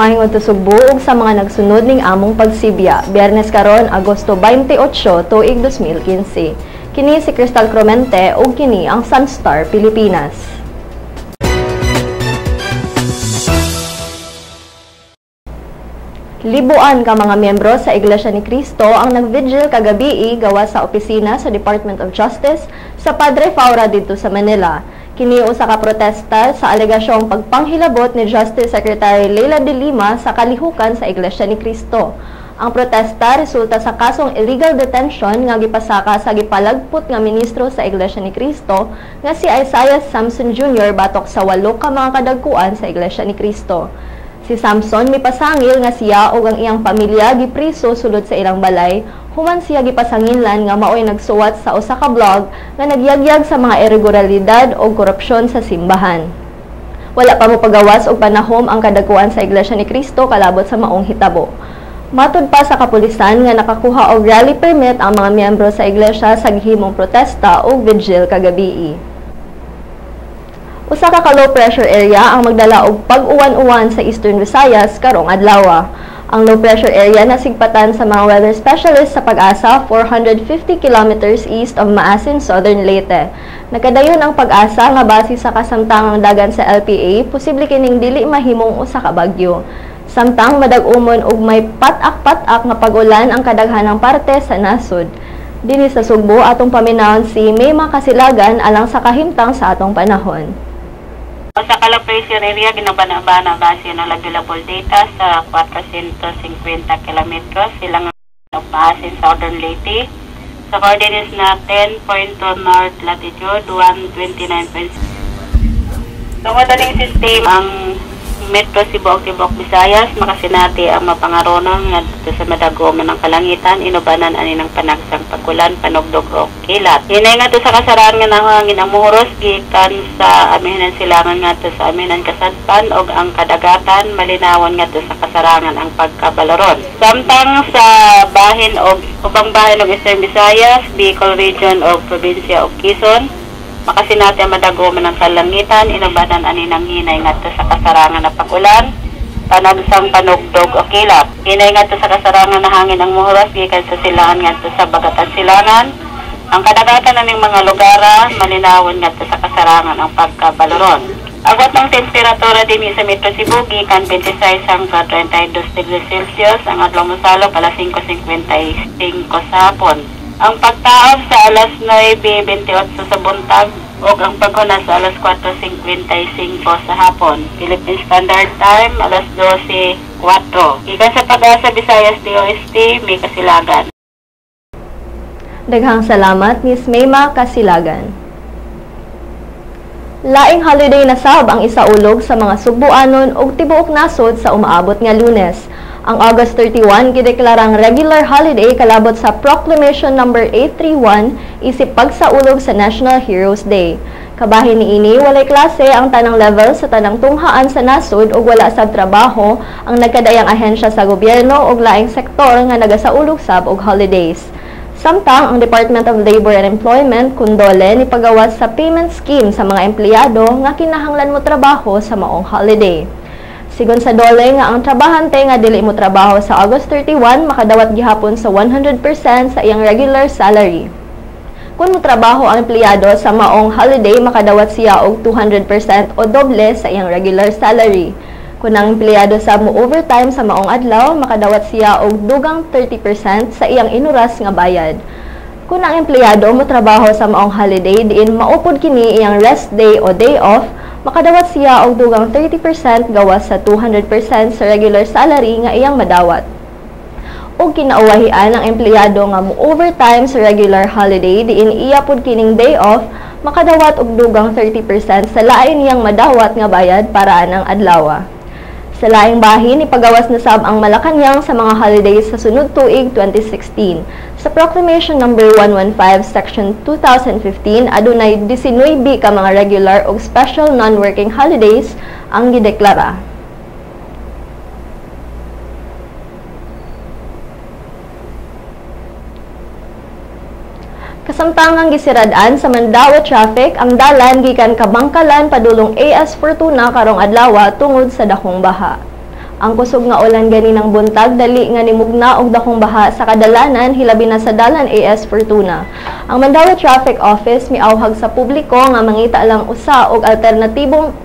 Maayong udto, Sugbo ug sa mga nagsunod ning among pagsibya. Biyernes karon, Agosto 28, tuig 2015. Kini si Crystal Cromente ug kini ang Sunstar Pilipinas. Libuan ka mga miyembro sa Iglesia ni Cristo ang nagvigil kagabii gawas sa opisina sa Department of Justice sa Padre Faura didto sa Manila. Kini usa ka protesta sa alegasyong pagpanghilabot ni Justice Secretary Leila de Lima sa kalihukan sa Iglesia ni Cristo. Ang protesta resulta sa kasong illegal detention nga gipasaka sa gipalagpot nga ministro sa Iglesia ni Cristo nga si Isaiah Samson Jr. batok sa 8 ka mga kadagkuan sa Iglesia ni Cristo. Si Samson mipasangil nga siya ug ang iyang pamilya gipriso sulod sa ilang balay, human siya gipasanginlan nga maoy nagsuwat sa usa ka blog nga nagyagyag sa mga irregularidad o korupsyon sa simbahan. Wala pa mopagawas og panahom ang kadagkuan sa Iglesia ni Cristo kalabot sa maong hitabo. Matud pa sa kapulisan nga nakakuha og rally permit ang mga miyembro sa iglesia sa gihimong protesta ug vigil kagabii. Usa ka low pressure area ang magdala og pag-uwan-uwan sa Eastern Visayas karong adlaw. Ang low pressure area nasigpatan sa mga weather specialist sa Pag-asa 450 kilometers east of Maasin, Southern Leyte. Nagkadayon ang Pag-asa nga base sa kasamtangang dagan sa LPA, posible kining dili mahimong usa ka bagyo. Samtang madag-umon og may pat-ak-pat-ak nga pag-ulan ang kadaghanang parte sa nasod. Dinhi sa Sugbo, atong paminawon si Mayma Kasilagan alang sa kahimtang sa atong panahon. Sa low pressure area, ginabana-bana base na available data sa 450 kilometros silang Maasin, Southern Leyte. Sa coordinates na 10.2 north latitude, 129.6. Tungod aning system, ang Metro Cebu ug Tibuok Visayas makasinati ang mapangaronong ngadto sa madaguman ng kalangitan, inubanan ani ng panagsang pag-ulan, panugdog o kilat. Hinay ngadto sa kasaraan nga nahangin ang muhuros gikan sa amihanan silangan ngadto sa amihanan kasadpan og ang kadagatan malinawon ngadto sa kasarangan ang pagkabaloron. Samtang sa bahin og ubang bahin og Eastern Visayas, Bicol Region og probinsya og Quezon, makasinati ang madaguman ng kalangitan, inubanan ani ng hinay ngadto sa kasarangan na pag-ulan, panagsang panugdog o kilat. Hinay ngadto sa kasarangan na hangin ang muhuros gikan sa silangan ngadto sa bagatan silangan. Ang kadagatan aning mga lugara malinawon ngadto sa kasarangan ang pagkabaloron. Agwat ng temperatura dinhi sa Metro Cebu gikan 26 hanggang 32 degrees Celsius, ang adlaw mosalop alas 5:55 sa hapon. Ang pagtaob sa alas 9:28 sa buntag ug ang paghuna sa alas 4:55 sa hapon. Philippine Standard Time alas 12:04. Gikan sa Pag-asa Visayas DOST, may Kasilagan. Daghang salamat, Miss Mayma Kasilagan. Laing holiday na sab ang isaulog sa mga Sugboanon ug tibuok nasod sa umaabot nga Lunes. Ang August 31 gideklarang regular holiday kalabot sa Proclamation Number 831 isip pagsaulog sa National Heroes Day. Kabahin niini, walay klase ang tanang level sa tanang tunghaan sa nasod ug wala sab trabaho ang nagkadayang ahensya sa gobyerno ug laing sektor nga nagasaulog sab og holidays. Samtang ang Department of Labor and Employment kundole ni pagawas sa payment scheme sa mga empleyado nga kinahanglan mo trabaho sa maong holiday. Sigon sa DOLE nga ang trabahante nga dili mo trabaho sa August 31 makadawat gihapon sa 100% sa iyang regular salary. Kung motrabaho ang empleyado sa maong holiday makadawat siya og 200% o doble sa iyang regular salary. Kung ang empleyado sa mo overtime sa maong adlaw makadawat siya og dugang 30% sa iyang inuras nga bayad. Kung ang empleyado motrabaho sa maong holiday diin maupod kini iyang rest day o day off, makadawat siya og dugang 30% gawas sa 200% sa regular salary nga iyang madawat. Og kinauwahian ang empleyado nga mo-overtime sa regular holiday diin iya pud kining day off, makadawat og dugang 30% sa lain niyang madawat nga bayad para anang adlaw. Sa laing bahin, ipagawas na sab ang Malacañang sa mga holidays sa sunod tuig 2016. Sa Proclamation Number 115, Section 2015, adunay 19 ka mga regular ug special non-working holidays ang gideklara. Kasamtangang gisirad-an sa Mandaue traffic ang dalan gikan Kabangkalan padulong AS Fortuna karong adlaw tungod sa dakong baha. Ang kusog nga ulan ganinang buntag dali nga nimugna og dakong baha sa kadalanan, hilabi na sa dalan AS Fortuna. Ang Mandaue Traffic Office miawhag sa publiko nga mangita lang usa og alternatibong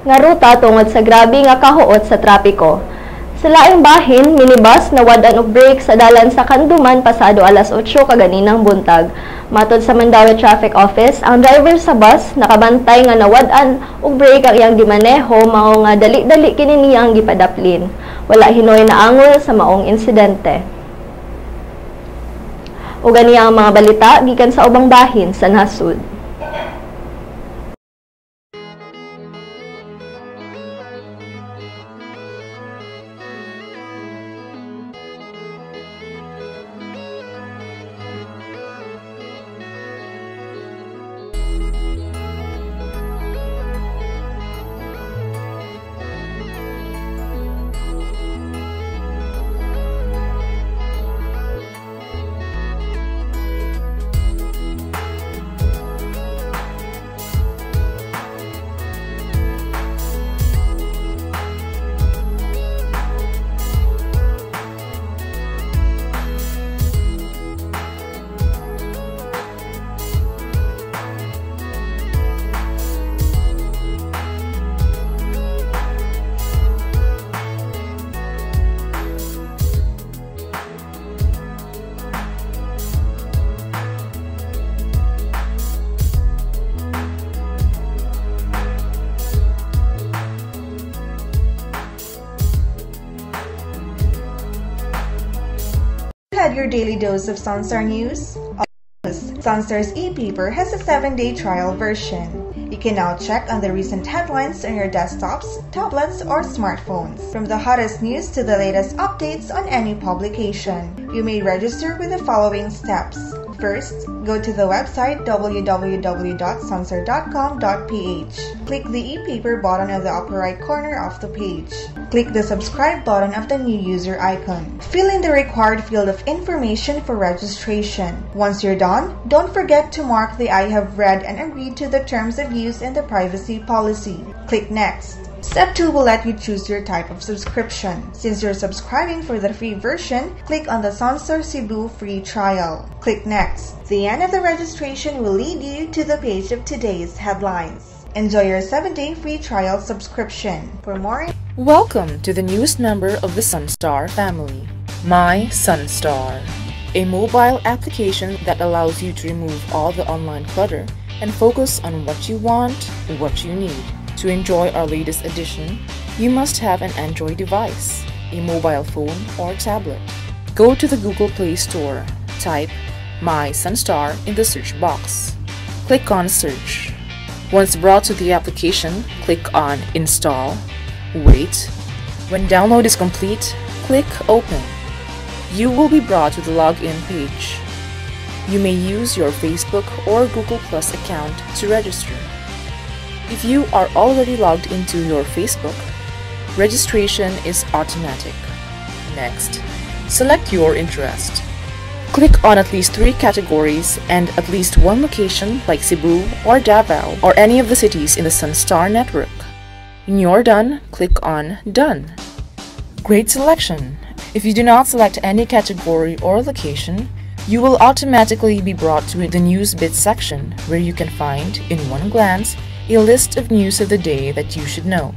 nga ruta tungod sa grabe nga kahuot sa trapiko. Sa laing bahin, minibus nawad-an og brake sa dalan sa Kanduman pasado alas 8 kaganinang buntag. Matod sa Mandaue Traffic Office, ang driver sa bus nakabantay nga nawad-an og brake ang iyang gimaneho, mao nga dali-dali kini niyang gipadaplin. Wala hinoy na angol sa maong insidente. Ug aniya ang mga balita gikan sa ubang bahin sa nasud. Had your daily dose of Sunstar News? Sunstar's e-paper has a 7-day trial version. You can now check on the recent headlines on your desktops, tablets, or smartphones. From the hottest news to the latest updates on any publication. You may register with the following steps. First, go to the website www.sunstar.com.ph. Click the e-paper button on the upper right corner of the page. Click the subscribe button of the new user icon. Fill in the required field of information for registration. Once you're done, don't forget to mark the I have read and agreed to the terms of use and the privacy policy. Click Next. Step 2 will let you choose your type of subscription. Since you're subscribing for the free version, click on the Sunstar Cebu free trial. Click Next. The end of the registration will lead you to the page of today's headlines. Enjoy your 7-day free trial subscription. For more. Welcome to the newest member of the Sunstar family, My Sunstar, a mobile application that allows you to remove all the online clutter and focus on what you want, what you need. To enjoy our latest edition, you must have an Android device, a mobile phone or tablet. Go to the Google Play Store, type My Sunstar in the search box. Click on Search. Once brought to the application, click on Install. Wait. When download is complete, click Open. You will be brought to the login page. You may use your Facebook or Google Plus account to register. If you are already logged into your Facebook, registration is automatic. Next, select your interest. Click on at least 3 categories and at least 1 location like Cebu or Davao or any of the cities in the Sunstar network. When you're done, click on Done. Great selection! If you do not select any category or location, you will automatically be brought to the News Bits section where you can find, in one glance, a list of news of the day that you should know.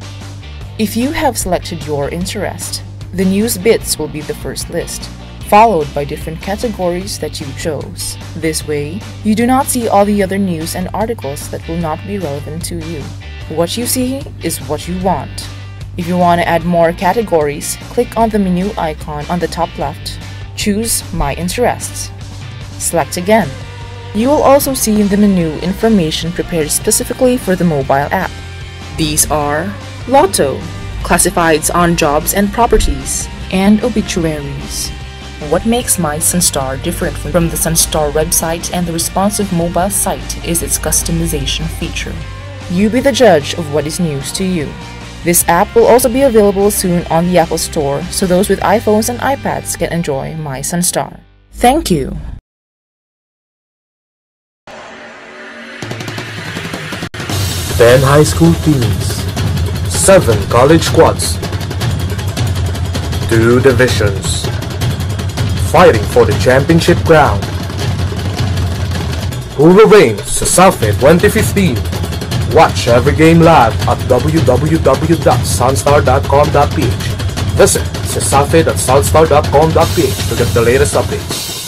If you have selected your interest, the News Bits will be the first list, followed by different categories that you chose. This way, you do not see all the other news and articles that will not be relevant to you. What you see is what you want. If you want to add more categories, click on the menu icon on the top left. Choose My Interests. Select again. You will also see in the menu information prepared specifically for the mobile app. These are Lotto, classifieds on jobs and properties, and obituaries. What makes My Sunstar different from the Sunstar website and the responsive mobile site is its customization feature. You be the judge of what is news to you. This app will also be available soon on the Apple Store, so those with iPhones and iPads can enjoy My Sunstar. Thank you! 10 high school teams, 7 college squads, Two divisions fighting for the championship crown. Who will reign Cesafi 2015? Watch every game live at www.sunstar.com.ph. Visit cesafi.sunstar.com.ph to get the latest updates.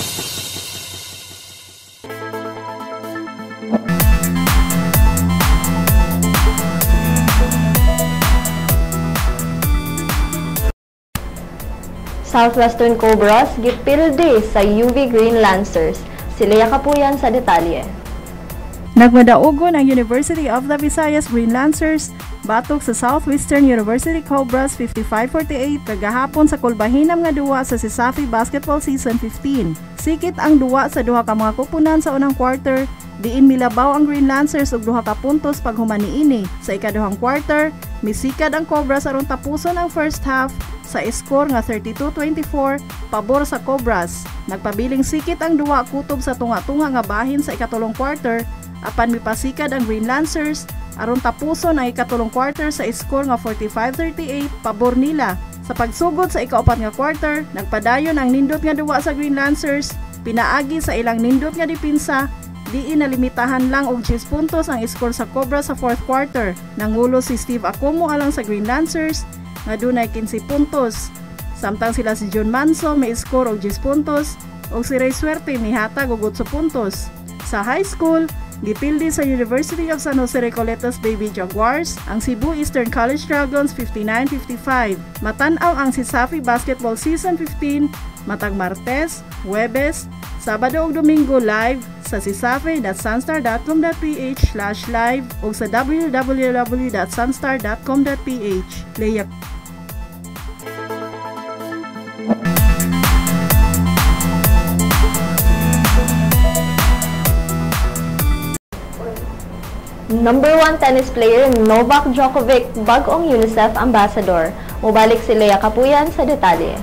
Southwestern Cobras gipildi sa UV Green Lancers. Si Lea Kapuyan sa detalye. Nagmadaugon ang University of the Visayas Green Lancers batok sa Southwestern University Cobras 55-48 kagahapon sa kulbahinam nga duwa sa Cesafi Basketball Season 15. Sikit ang duwa sa duha ka mga kupunan sa unang quarter, diin milabaw ang Green Lancers og 2 ka puntos paghuman niini. Sa ikaduhang quarter, misikad ang Cobras aron tapuson ang first half sa score nga 32-24 pabor sa Cobras. Nagpabiling sikit ang duwa kutob sa tunga-tunga nga bahin sa ikatulong quarter, apan mipasikad ang Green Lancers aron tapuson ang ikatulong quarter sa score nga 45-38 pabor nila. Sa pagsugod sa ikaupat nga quarter, nagpadayon ang nindot nga duwa sa Green Lancers, pinaagi sa ilang nindot nga depensa, diin nalimitahan lang og 10 puntos ang score sa Cobra sa fourth quarter. Nangulo si Steve Acomo alang sa Green Lancers nga dunay 15 puntos. Samtang sila si John Manso may score og 10 puntos ug si Ray Suerte mihatag og 8 puntos. Sa high school, gipildi sa University of San Jose Recoletos Baby Jaguars ang Cebu Eastern College Dragons 59-55. Matan-aw ang Cesafi Basketball Season 15 matag Martes, Huwebes, Sabado ug Domingo live sa cesafi.sunstar.com.ph/live o sa www.sunstar.com.ph. Leia. Number 1 tennis player Novak Djokovic bag-ong UNICEF ambassador. Mubalik si Lea Kapuyan sa detalye.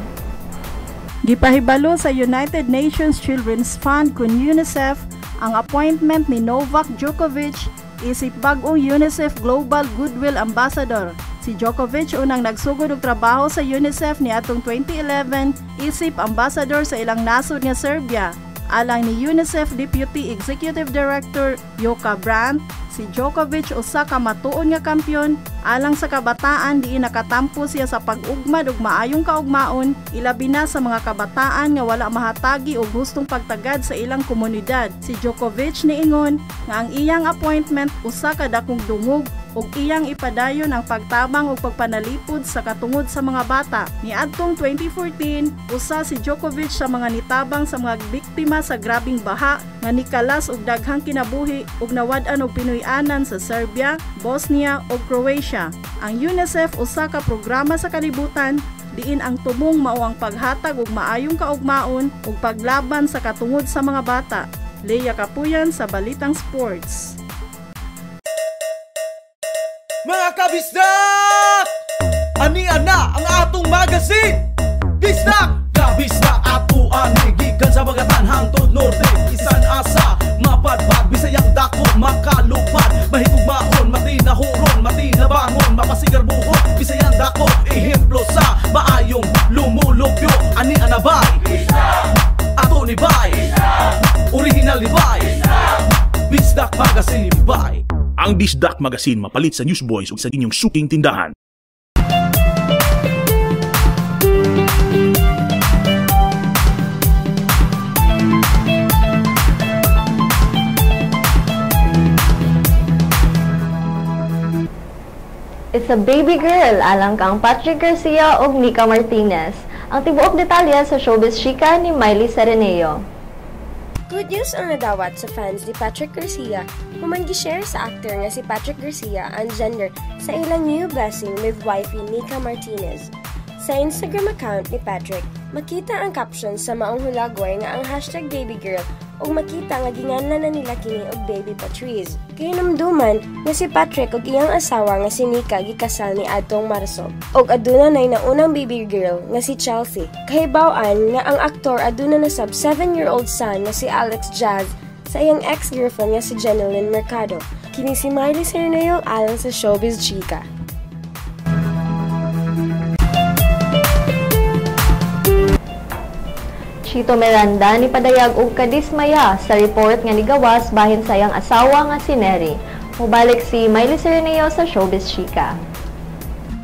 Gipahibalo sa United Nations Children's Fund kun UNICEF ang appointment ni Novak Djokovic isip bag-ong UNICEF Global Goodwill Ambassador. Si Djokovic unang nagsugod og trabaho sa UNICEF niadtong 2011 isip ambassador sa ilang nasod nga Serbia. Alang ni UNICEF Deputy Executive Director Yoka Brandt, si Djokovic usa ka matuon nga kampiyon alang sa kabataan diin nakatampo siya sa pag-ugmad ug maayong kaugmaon, ilabi na sa mga kabataan nga wala mahatagi og hustong pagtagad sa ilang komunidad. Si Djokovic niingon nga ang iyang appointment usa ka dakong dungog ug iyang ipadayon ang pagtabang ug pagpanalipod sa katungod sa mga bata. Niadtong 2014, usa si Djokovic sa mga nitabang sa mga biktima sa grabeng baha nga nikalas og daghang kinabuhi ug nawad-an og Pinoy-anan sa Serbia, Bosnia ug Croatia. Ang UNICEF usa ka programa sa kalibutan diin ang tumong mao ang paghatag og maayong kaugmaon ug paglaban sa katungod sa mga bata. Leia Kapuyan sa Balitang Sports. Mga kabisdak! Ania na ang atong magazine! Bisdak! Kabisdak ato ani gikan sa Bagatan hangtod Norte, isan asa mapadpad, Bisayang dako makalupad, mahigugmaon, matinahuron, matinabangon, mapasigarbuhon, Bisayang dako ehemplo sa maayong lumulupyo. Ania na bay? Bisdak! Ato ni bay? Bisdak! Original ni bay? Bisdak! Bisdak Magazine bay! Ang Bisdak Magazine mapalit sa Newsboys ug sa inyong suking tindahan. It's a baby girl alang kang Patrick Garcia ug Nika Martinez. Ang tibuok detalye sa Showbiz Chika ni Miley Sereneo. Good news ang nadawat sa fans ni Patrick Garcia human gi-share sa actor nga si Patrick Garcia ang gender sa ilang new blessing with wifey Nika Martinez. Sa Instagram account ni Patrick, makita ang caption sa maong hulagway nga ang hashtag #babygirl ug makita nga ginganlan na nila kini og baby Patrice. Kahinumduman nga si Patrick ug iyang asawa nga si Nika gikasal ni adtong Marso ug aduna nay naunang baby girl nga si Chelsea. Kahibaw-an nga ang aktor aduna na sab 7-year-old son nga si Alex Jazz sa iyang ex-girlfriend nga si Jeneline Mercado. Kini si Miley Sereneo alang sa Showbiz Chika. Chito Miranda ni padayag og kadismaya sa report nga nigawas bahin sa iyang asawa nga si Neri. Mubalik si Miley Sereneo sa Showbiz Chika.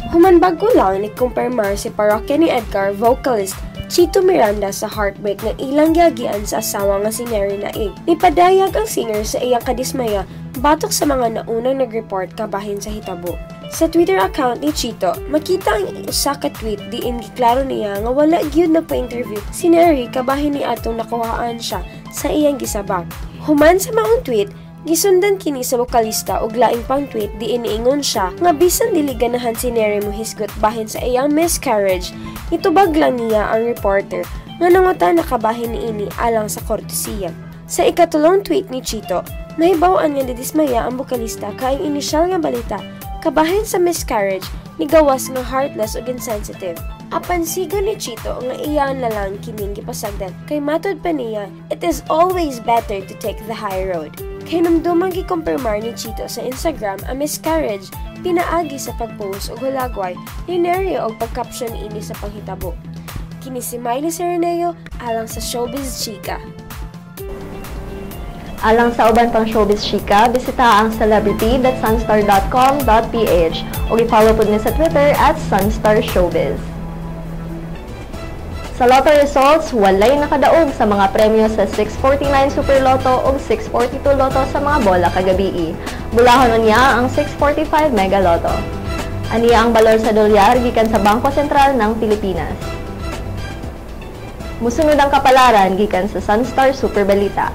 Human bago lang ni kumpirmar si Parokya ni Edgar vocalist Chito Miranda sa heartbreak nga ilang giagian sa asawa nga si Neri Naig. Nipadayag ang singer sa iyang kadismaya batok sa mga naunang nagreport kabahin sa hitabo. Sa Twitter account ni Chito, makita ang usa ka tweet diin giklaro niya nga wala gyud nagpa-interview si Neri kabahin ni atong nakuhaan siya sa iyang gisabak. Human sa maong tweet, gisundan kini sa bokalista og laing pang tweet diin niingon siya nga bisan dili ganahan si Neri mohisgot bahin sa iyang miscarriage, itubag lang niya ang reporter nga nangutana kabahin niini alang sa kortesiya. Sa ikatulong tweet ni Chito, nahibaw-an nga didismaya ang bokalista kay ang inisyal nga balita kabahin sa miscarriage ni gawas nga heartless ug insensitive. Apan sigo ni Chito nga iyan na lang kining gipasagdan kay matud pa niya, it is always better to take the high road. Kay numdumang gikumpirmar ni Chito sa Instagram ang miscarriage pinaagi sa pagpost og hulagway ni Neri og pagcaption ini sa panghitabo. Kini si Miley Sereneo alang sa Showbiz Chika. Alang sa uban pang Showbiz Chika, bisita ang celebrity.sunstar.com.ph o i-follow pod ni sa Twitter @SunstarShowbiz. Sa Lotto results, walay nakadaog sa mga premyo sa 649 Super Lotto o 642 Lotto sa mga bola kagabii. Bulahon niya ang 645 Mega Lotto. Aniya ang balor sa dolyar gikan sa Bangko Sentral ng Pilipinas. Musunod ang kapalaran gikan sa Sunstar Super Balita.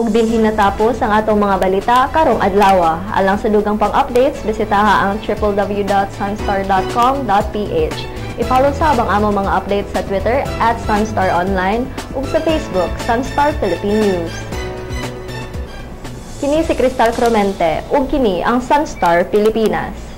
Ug dinhi natapos ang atong mga balita karong adlaw. Alang sa dugang pang-updates, bisitaha ang www.sunstar.com.ph. I-follow sab ang among mga updates sa Twitter @SunstarOnline ug sa Facebook Sunstar Philippine News. Kini si Crystal Cromente ug kini ang Sunstar Pilipinas.